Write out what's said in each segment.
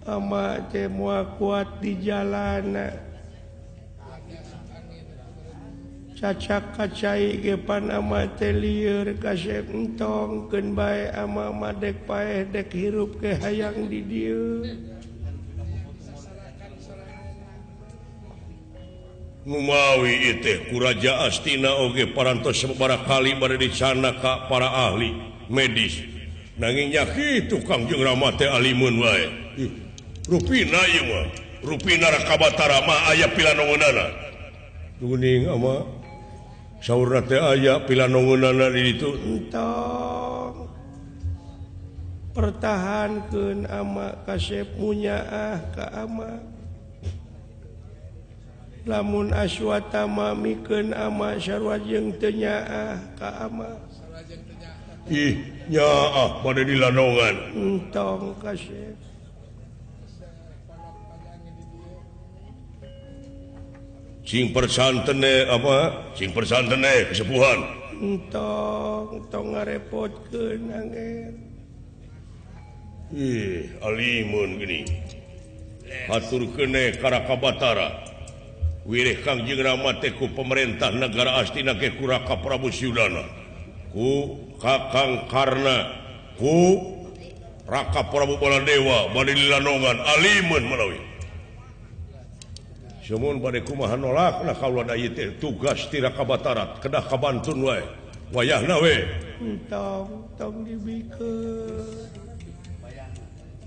Ama teh moal kuat di jalana. Cacak kacai ge pan ama teh lieur kasep entong keun bae ama mah dek paeh dek hirup ke hayang di dieu. Numawi teh ku Raja Astina oge parantos sababaraha kali bade dicana ka para ahli medis. Nanging nya kitu Kangjeng Rama teh alimun wae. Rupina ieu mah, rupina Raka Batara mah aya pilanongeunana. Kuning ama saurna teh aya pilanongeunana di ditu. Entong pertahankeun ama kasep munyaah ka ama. Lamun Aswatama mikeun ama sarua jeung teu nyaah ka ama. Ih, nyaah bade dilanongan. Entong kasep. Cing persantene apa? Cing persantene kesepuhan. Entong, tong ngarepotkeun angger. Ih, alimun gini. Haturkeun ka Raka Batara. Wirih Kangjeng Rama teh ku pemerintah negara Astina ge ku Raka Prabu Suyudana. Ku Kakang Karna, ku Raka Prabu Baladewa bade dilanongan alimun malawi. Sumun bade kumaha nolakna kaula da ieu teh tugas ti Raka Batara kedah kabantun wae. Wayahna we. Entong, tong dibikeun.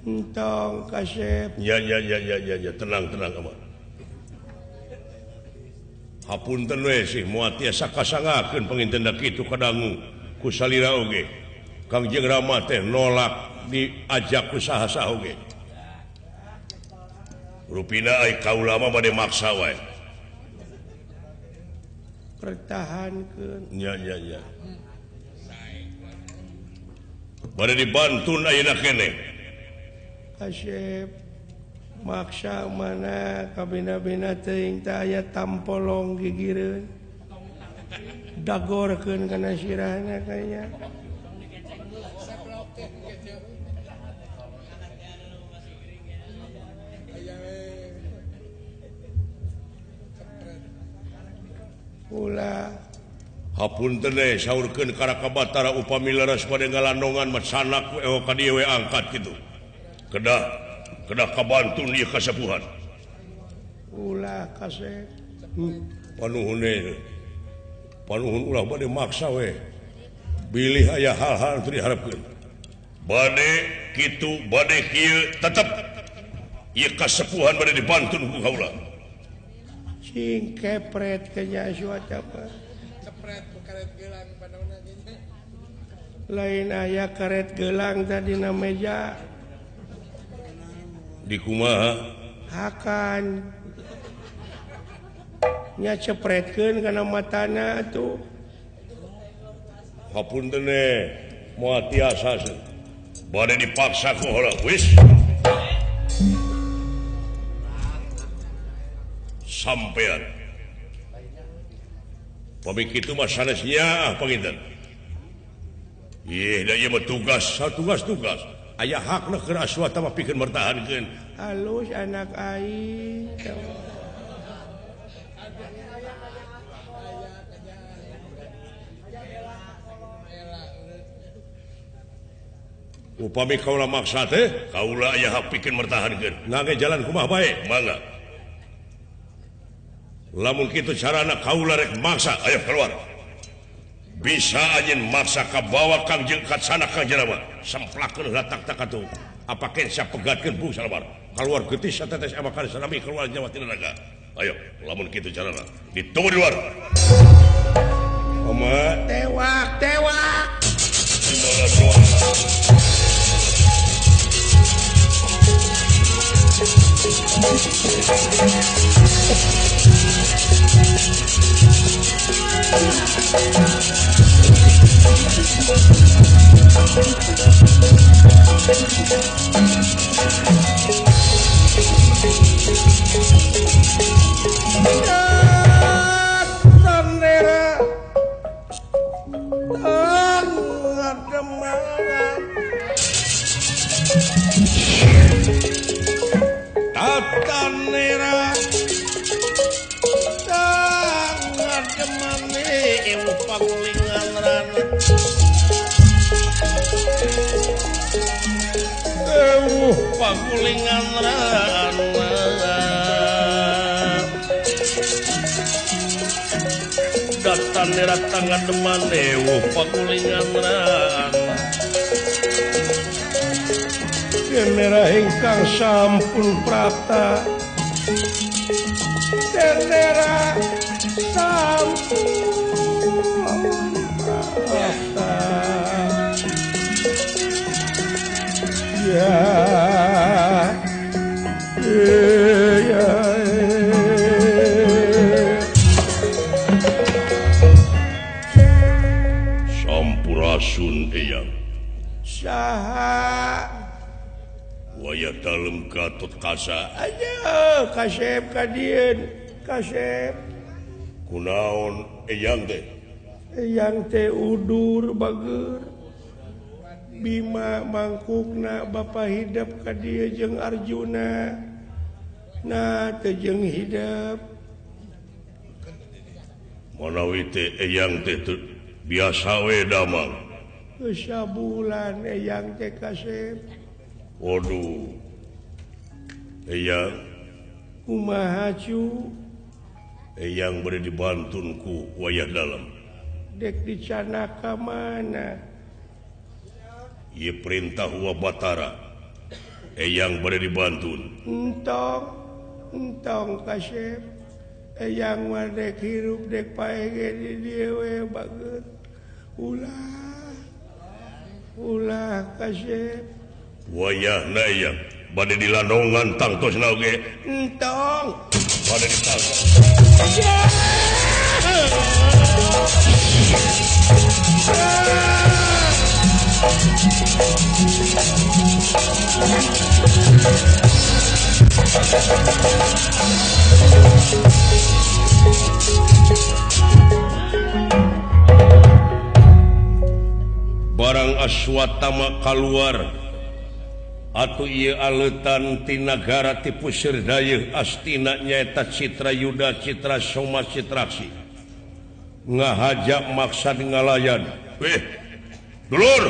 Entong kasep. Ya ya ya ya ya ya tenang tenang aman. Hapunten we sih moal tiasa kasangakeun panginten da kitu kadangu ku salira oge. Kangjeng Rama teh nolak diajak ku saha-saha oge. Rupina ai kaula mah bade maksa wae. Pertahankeun. Nya nya nya. Bade dibantun ayeuna keneh. Kasep maksa mana kabina-bina teuing teh aya tampolong gigireun. Dagorkeun kana sirahna kayanya. Ulah hapunten we saurkeun ka Raka Batara upami leres bade ngalandongan mah sanak we ka dieu we angkat kitu. Kedah kedah kabantun ieu kasepuhan. Ulah kasep. Panuhun panuhun ulah bade maksa we. Bilih aya hal-hal teu diharepkeun. Bade kitu bade kieu tetep ieu kasepuhan bade dibantun ku kaula. Cing kepret kenya Aswatama. Kepret ku karet gelang panona ge. Lain aya karet gelang tadi na meja. Di kumaha? Hakan. Nya cepretkeun kana matana atuh. Hapunten moal tiasa bade dipaksa ku heula wis. Sampean. Pami kitu mah sanes nyaah panginten. Ih, da ieu mah tugas, tugas-tugas. Aya hakna keur Aswatama pikeun mertahankeun. Halus anak aing. Upami kaula maksa teh, kaula aya hak pikeun mertahankeun. Ngangge jalan kumaha bae, mangga. Lamun kitu carana kaula rek maksa, ayo keluar. Bisa anjeun maksa ka bawa Kangjeng katsana Kangjeng Rama. Semplakeun heula tak-tak atuh. Apa keneh sapegatkeun bung salabar. Keluar getis satetes amakan salami keluar nyawa tina naga. Ayo, lamun kitu carana. Ditunggu di luar. Oma tewak, tewak. pagulingan rana datan ratangan demanewu pagulingan rana Denera ingkang sampun prapta Denera sampun prapta ya ya Sampurasun eyang saha waya dalem Gatot Kaca ayo kasep kadieun kasep kunaon eyang teh eyang teh udur bager Bima mangkukna bapa hidep ka dieu jeung Arjuna nah teu jeung hidep manawi teh eyang teh biasa we damang geus sabulan eyang teh kasep. Waduh eyang kumaha cu eyang bade dibantun ku wayah dalem dek dicana ka mana ieu perintah wa Batara eyang bade dibantun entong entong kasep eyang mah dek hirup dek paeh ge di dieu we bager ulah ulah kasep wayahna eyang bade dilandongan tangtosna oge entong bade ditangkap. Barang Aswatama kaluar atuh ieu aleutan ti nagara ti Puseur Dayeuh astina nyaeta Citra Yuda Citra Soma Citraksi ngahaja maksad ngalayan. Weh dulur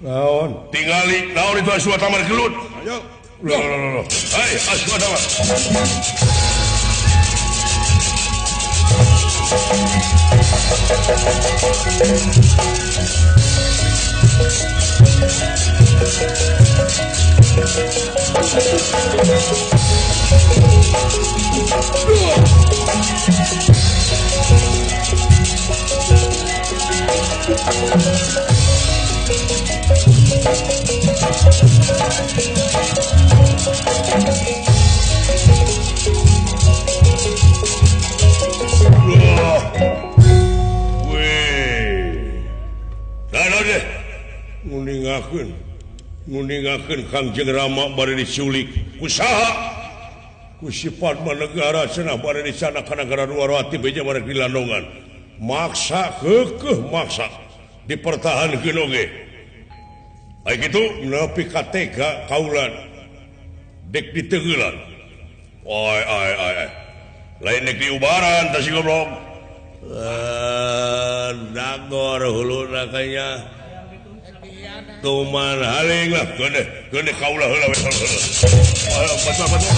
naon tingali naon itu Aswatama gelut. Ayo loh loh loh hai Aswatama. Nguningakeun Kangjeng Rama bade diculik ku saha? Ku si Padmanegara cenah bade dicana ka nagara Dwarawati beja bade dilandongan. Maksa keukeuh maksa dipertahankeun oge. Ai kitu nepi ka tega kaulan dek diteungeulan. Ai ai ai. Lain dek diubaran tah si goblok. Dagor huluna kayanya. Tuman haling lah, gede, gede kaulah heula we heula. Ayo, patwa patwa.